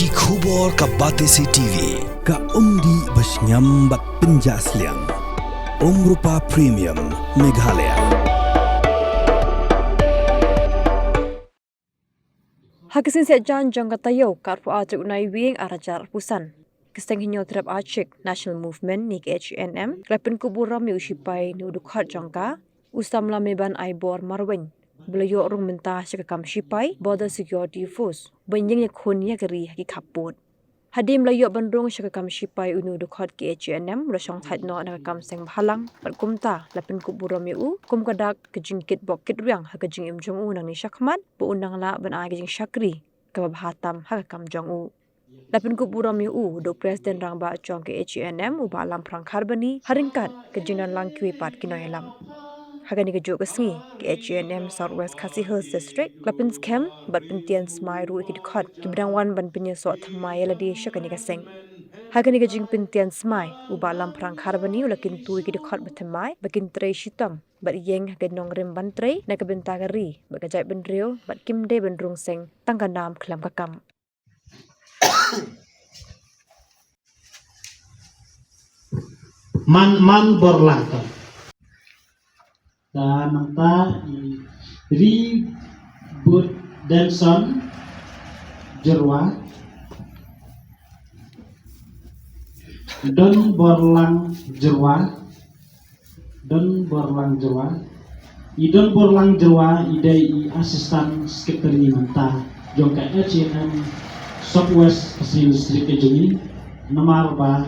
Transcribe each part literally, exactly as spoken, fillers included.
Ki khubor ka Batesi T V, ka umdih ba shngiam bad pynjah sliang. Umrupa Premium, Meghalaya. Ha ka sngi Saitjaiñ jong ka taïew, ka arphew ar tarik u Naiwieng arhajar arphew san, ka Seng Hynñiewtrep Achik National Movement ne ka H N M ka la pynkup burom ïa u shipai ne u dkhot jong ka, u samla Meban Aibor Marwein, ba la ïoh rung mynta sha ka kam shipai, Border Security Force, ban ïeng ïakhun ïa ka ri ha ki khappud. Hadien ba la ïoh ban rung sha ka kam shipai, une u dkhot ka H N M u la shongthait noh na ka kam seng bhalang, bad kumta la pynkup burom ïa u kum ka dak ka jingkitbok kitrwiang ha ka jingim jong u nangne shakhmat, ba un nang lah ban ai ka jingshakri kaba bha tam ha ka kam jong u. La pynkup burom ïa u da u President Rangbah jong ka H N M, u Bah Lamphrang Kharbani, ha ryngkat ka jingdon lang kiwei pat ki nongïalam. Ha kane kajuh ka sngi, ka H N M South West Khasi Hills District la pynskhem bad pyntian smai ruh ïa ki dkhot kiba dang wan ban pynïasoh thymmai ïa lade sha kane ka seng. Ha kane ka jingpyntian smai, u Bah Lamphrang Kharbani u la kyntu ïa ki dkhot ba thymmai ba kin trei shitom bad ïeng ha ka nongrim ban trei na ka bynta ka ri bad ka jaitbynriew, bad kim dei ban rung seng tang ka nam khlem ka kam. Man, man Borlang ka. Ta nangta i Ri Bud Denson Jyrwa. Don Borlang Jyrwa. Don Borlang Jyrwa. I Don Borlang Jyrwa i dei i Assistant Secretary mynta jong ka H N M South West Khasi Hills District ka jong ngi, namar ba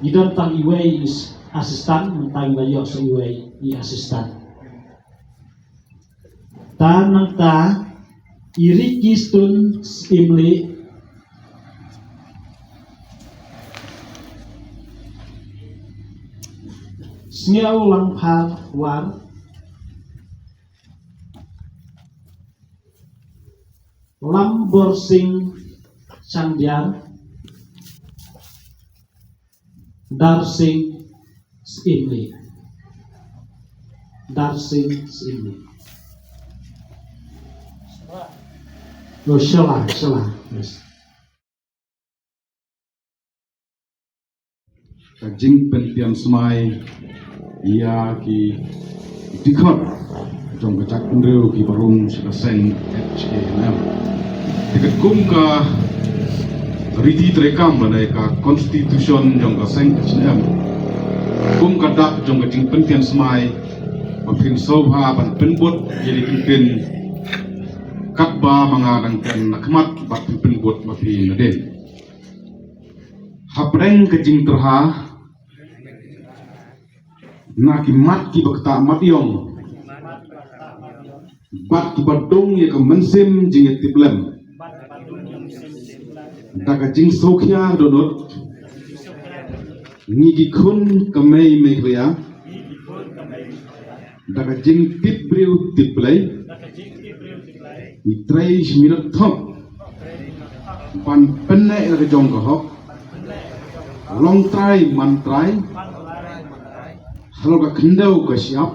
i don tang iwei i assistant, mynta ngi la ïoh sa iwei i assistant. Ta nangta i Ricky Stone Syiemlieh, Sniawlangpar War, Lamborsing Shandiar, Darsing Syiemlieh. Darsing Syiemlieh. Oh, Shala, Shala. Yes. Ka jingpyntian smai ïa ki dkhot jong ka jaitbynriew kiba rung sha ka seng H N M. Te katkum ka riti treikam lane ka constitution jong ka seng H N M, kum ka dak jong ka jingpyntian smai, ba phin sngewbha ban pynbud ïa ki kyntien katba ma nga dang kren na khmat, bad phin pynbud ma phi nadien. Hapdeng ka jingtyrha na ki mat kiba ktah mat ïong, bad kiba dung ïa ka mynsiem jingïatiplem, da ka jingsngewkhia dohnud ngi ki khun ka mei Meghalaya, da ka jingtip briew tip Blei, ngi trei shi minot thok ban pynneh ïa la ka jong ka hok, long trai man trai, halor ka khyndew ka shyiap,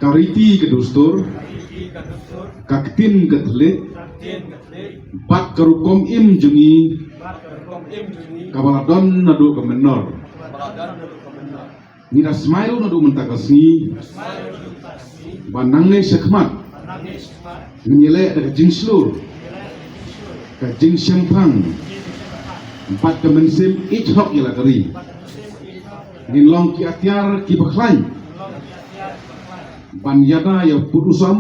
ka riti ka dustur, ka ktien ka thylliej, bad ka rukom im jong ngi kaba la don naduh ka mynnor. Ngi da smai ruh naduh mynta ka sngi ba nangne shakhmat ngin ïaleh da ka jingshlur, ka jingshemphang, bad ka mynsiem ïeit hok ïa la ka ri. Ngin long ki atiar kiba khlaiñ ban ïada ïa u pud u sam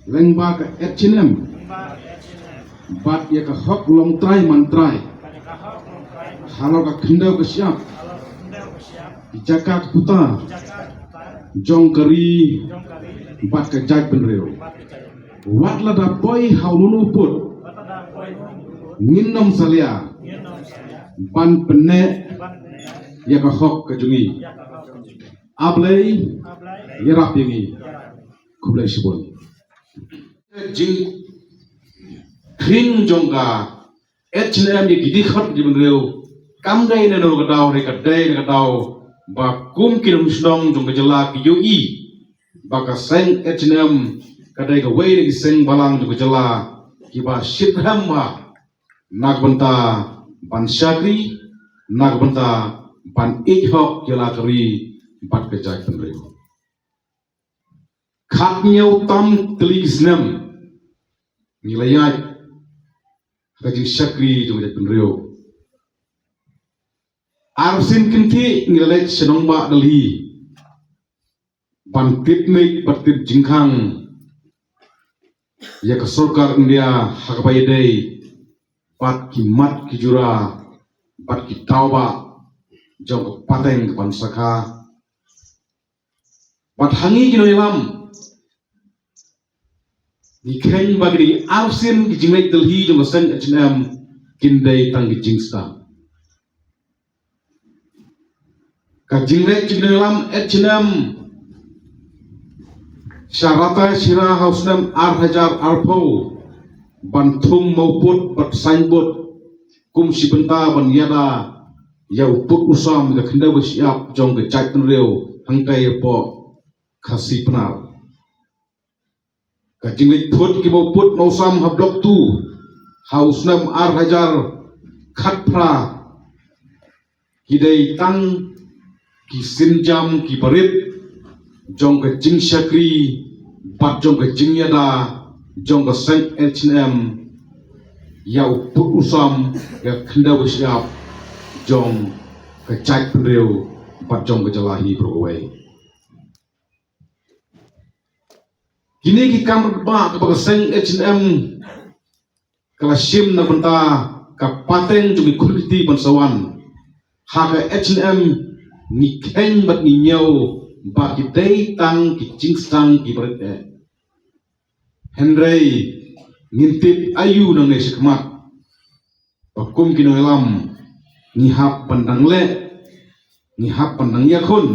lyngba ka H N M, bad ïa ka hok long trai man trai halor ka khyndew ka shyiap, ki jaka ka puta jong ka ri bad ka jaitbynriew. Wat lada poi ha uno uno u pud, ngin ym salia ban pynneh ïa ka hok ka jong ngi. A Blei ïarap ïa ngi. Khublei shibun. Jingkhring jong ka H N M ïa ki dkhot ki bynriew kam dei na kano ka daw, hynrei ka dei na ka daw ba kum ki nongshong shnong jong ka jylla ki ïohi ba ka seng H N M ka dei kawei na ki seng balang jong ka jylla kiba shitrhem bha na ka bynta ban shakri, na ka bynta ban ïeit hok ïa la ka ri bad ka jaitbynriew. Khathynñiew tam tylli ki snem ngi la ïaid ha ka jingshakri jong ka jaitbynriew. Arsien kynthih ngi la leit sha nongbah Delhi ban tip miej bad tip jingkhang ïa ka sorkar India ha kaba ïadei bad ki mat ki jura bad ki tawbah jong ka pateng ka ban sakha. Bad ha ngi ki nongïalam ngi kheiñ ba kine arsien ki jingleit Delhi jong ka seng H N M kin dei tang ki jingsdang. Ka jingleit jong ki nongïalam H N M sha Rata Shira ha u snem ar hajar arphew ban thung mawpud bad signboard kum shi bynta ban ïada ïa u pud u sam ka khyndew ka shyiap jong ka jaitbynriew hangtai hapoh Khasi Pnar. Ka jingleit phut ki mawpud mawsam ha Block two ha u snem ar hajar khatphra ki dei tang ki sienjam ki barit jong ka jingshakri bad jong ka jingïada jong ka seng H N M ïa u pud u sam ïa ka khyndew ka shyiap jong ka jaitbynriew bad jong ka jylla hi baroh kawei. Kine ki kam ba kaba ka seng H N M ka la shim na bynta ka pateng jong ki khun ki kti ban sa wan ha ka H N M ngi kheiñ bad ngi ñiew ba ki dei tang ki jingsdang ki barit eh. Hynrei ngin tip aïu nangne shakhmat ba kum ki nongïalam ngi hap ban dang leh, ngi hap ban dang ïakhun,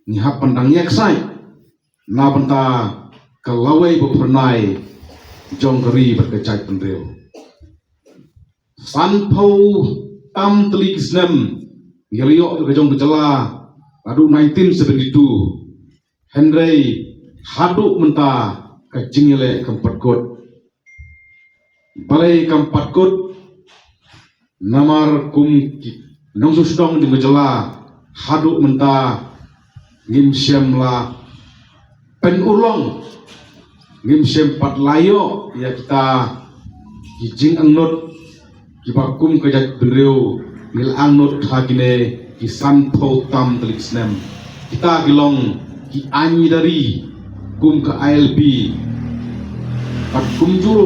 ngi hap ban dang ïaksaid na bynta ka lawei ba phyrnai jong ka ri bad ka jaitbynriew. Sanphew tam tylli ki snem ngi la ïoh ïa ka jong ka jylla naduh nineteen seventy-two. Hynrei haduh mynta ka jingïaleh kam pat kut. Balei kam pat kut? Namar kum ki nongshong shnong jong ka jylla haduh mynta ngim shym la pynurlong, ngim shym pat la ïoh ïa kita ki jingangnud kiba kum ka jaitbynriew ngi la angnud ha kine ki sanphew tam tylli ki snem. Kita ki long ki aiñ ïada ri kum ka I L P bad kumjuh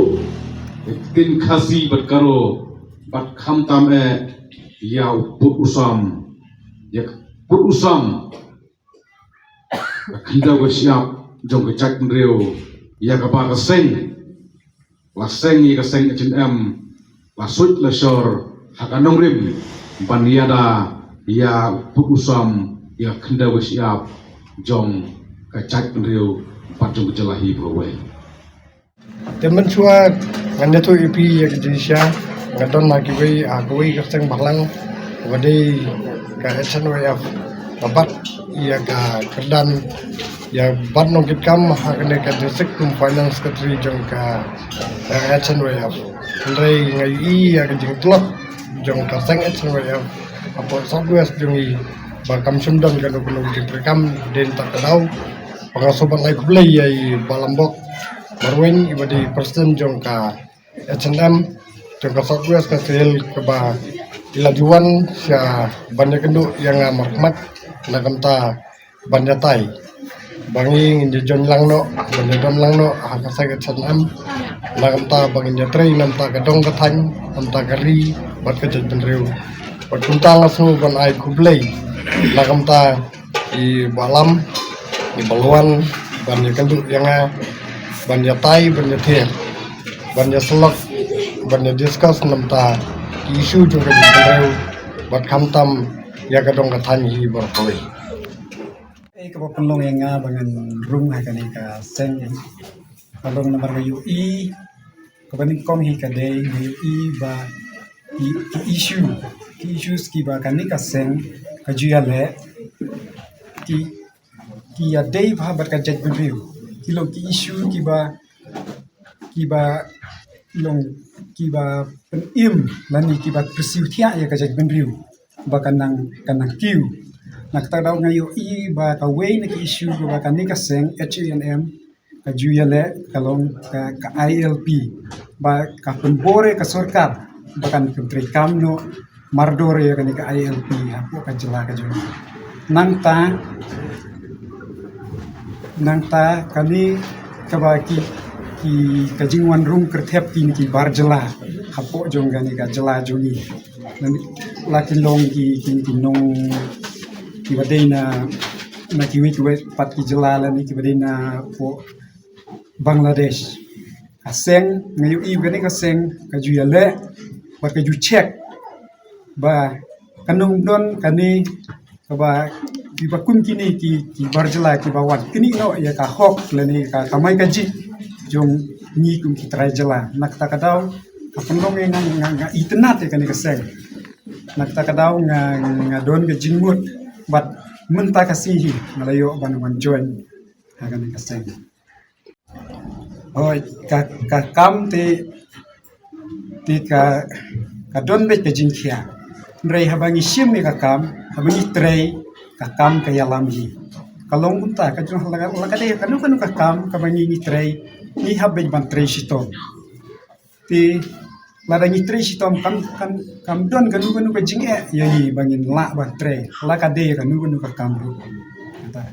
ïa ka ktien Khasi bad Garo bad khamtam eh ïa u pud u sam, ïa ka pud u sam, ka khyndew ka shyiap jong ka jaitbynriew ïa kaba ka seng la seng ïa ka seng H N M la suit la shor ha ka nongrim ban ïada ïa u pud u sam ïa ka khyndew ka shyiap jong ka jaitbynriew bad jong ka jylla hi baroh kawei. Te mynshuwa ngan ïathuh ïa phi ïa ka jingshisha nga don ha kiwei ha kawei ka seng bhalang kaba dei ka H N Y F ba bat ïa ka kyrdan ïa bat nongkitkam ha kane ka district kum finance secretary jong ka, eh, H N Y F. Hynrei nga ïohi ïa ka jingtlot jong ka seng H N Y F hapoh South West jong ngi ba kam shym don kano kano ka jingtreikam dei na kata ka daw. Ba nga sngewbha ban ai khublei ïa i Bah Lambok Marweiñ iba dei president jong ka H N M jong ka South West Khasi Hills kaba i la ju wan sha ban ïakynduh ïa nga markhmat na ka bynta ban ïatai ba ngi ngin ïa join lang noh ban ïa don lang noh ha ka seng H N M na ka bynta ba ngin ïatrei na ka bynta ka dong ka thaiñ, na ka bynta ka ri bad ka jaitbynriew. Bad kumta nga sngewbha ban ai khublei na ka bynta i Bah Lam, i Bah Lwan ban ïakynduh ïa nga ban ïatai, ban ïathiah, ban ïasyllok, ban ïa discuss na ka bynta ki issue jong ka jaitbynriew bad khamtam ïa ka dong ka thaiñ hi baroh kawei. Ei kaba pynlong ïa nga ba ngan rung ha kane ka seng, ka long namar nga ïohi kaba nyngkong hi ka dei nga ïohi ba ki, ki issue, ki issues kiba kane ka seng ka ju ïaleh ki, ki ïadei bha bad ka jaitbynriew. ki long ki issue kiba, kiba long, kiba pynim lane kiba kyrsiew thiah ïa ka jaitbynriew ba kan nang, kan nang kiew. Na kata ka daw nga ïohi ba kawei na ki issue kaba kane ka seng H A N M ka ju ïaleh ka long ka, ka I L P, ba ka pynbor ïa ka sorkar ba kan pyntreikam noh mardor ïa kane ka I L P hapoh ka jylla ka jong ngi. Nangta, nangta kane kaba ki, ki, ka jingwan rung kyrthep kine ki bar jylla hapoh jong kane ka jylla jong ngi. Nang la ki long ki, ki, ki nong kiba dei na, na kiwei kiwei pat ki jylla lane kiba dei napoh Bangladesh. Ka seng, nga ïohi ba kane ka seng ka ju ïaleh bad ka ju check ba kan ym don kane kaba, kiba kum kine ki, ki bar jylla kiba wan knieh noh ïa ka hok lane ka kamai kajih jong ngi kum ki trai jylla. Na kata ka daw ka pynlong ïa nga, nga, nga itynnad ïa kane ka seng. Na kata ka daw nga, nga don ka jingmut bad mynta ka sngi hi nga la ïoh ban, ban join ha kane ka seng. Hooid, ka, ka kam te, te ka, ka don beit ka jingkhia. Hynrei haba ngi shim ïa ka kam, haba ngi trei, ka kam ka ïalam hi. Ka long kumta, ka jong la, la ka dei kano kano ka kam kaba ngi, ngi trei, ngi hap beit ban trei shitom. Te lada ngi trei shitom kam, kam, kam don kano kano ka jingeh ïa ngi ba ngin lah ban trei la ka dei kano kano ka kam ruh. Kata.